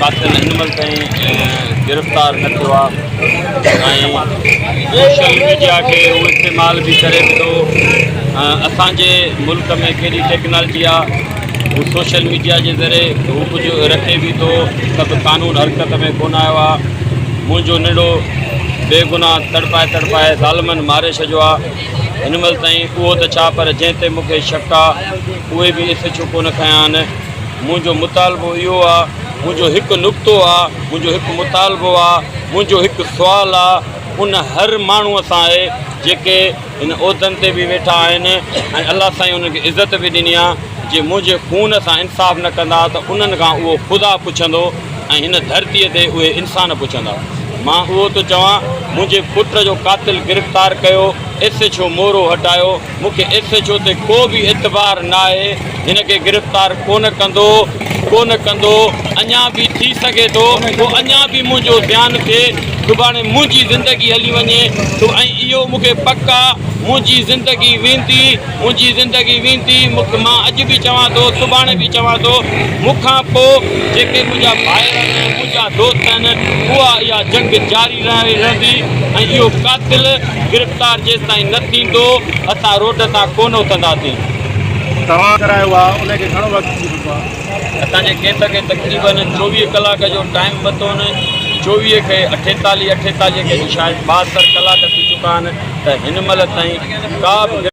قاتل هن مهل تائين گرفتار نه ٿيو آهي ۽ سوشل ميڊيا کي هو استعمال به ڪري به ٿو. اسان جي ملڪ ۾ ڪيڏي ٽيڪنالاجي آهي، هو سوشل ميڊيا جي ذريعي هو ڪجهه رکي به ٿو ته به قانون حرڪت ۾ ڪونه آيو آهي. منهنجو ننڍو بيگناهه تڙپائي تڙپائي ظالمن ماري ڇڏيو آهي. هن مهل تائين اهو ته ڇا پر جنهن تي مون کي شڪ آ اهي به ايس ايڇ او ڪونه کنيا آهن. منهنجو مطالبو اهو آ، منهنجو هڪ نقطو آ، منهنجو هڪ مطالبو آ، منهنجو هڪ سوال آ ان هر ماڻهوء سان آهي جيڪي هن عهدن تي به ويٺا آهن ۽ الله سائين انهن کي عزت به ڏني آ، جي منهنجي خون سان انصاف نه ڪندا ته انهن کان اهو خدا پڇندو ۽ هن ڌرتيء تي اهي انسان پڇندا. مان اهو ٿو چوان منهنجي پٽ جو قاتل گرفتار ڪيو، ايس ايڇ او مورو هٽايو، مون کي ايس ايڇ او تي ڪو به اعتبار ناهي، هن کي گرفتار ڪونه ڪندو، ڪونه ڪندو، اڃا به ٿي سگهي ٿو ڪو اڃا به منهنجو زيان ٿئي، سڀاڻي منهنجي زندگي هلي وڃي ٿو ۽ اهو مون کي پڪ آ منهنجي زندگي ويندي. منهنجي زندگي ويندي، مون کي مان اڄ به چوان ٿو، سڀاڻي به چوان ٿو، مون کان پوء جيڪي منهنجا ڀائر آهن، منهنجا دوست آهن، اها اها جنگ جاري رهندي ۽ اهو قاتل گرفتار جيستائين نه ٿيندو، اسان روڊ تان ڪونه اٿنداسين. توهان ڪرايو آهي ان کي گهڻو وقت ٿي چڪو آهي؟ اسان جي ڪيس کي تقريبن 24 ڪلاڪ جو ٽائيم ورتو هن، 24 کي اٺيتاليهه، اٺيتاليهه کي شايد 72 ڪلاڪ ٿي چڪا آهن ته هن مهل تائين ڪا به.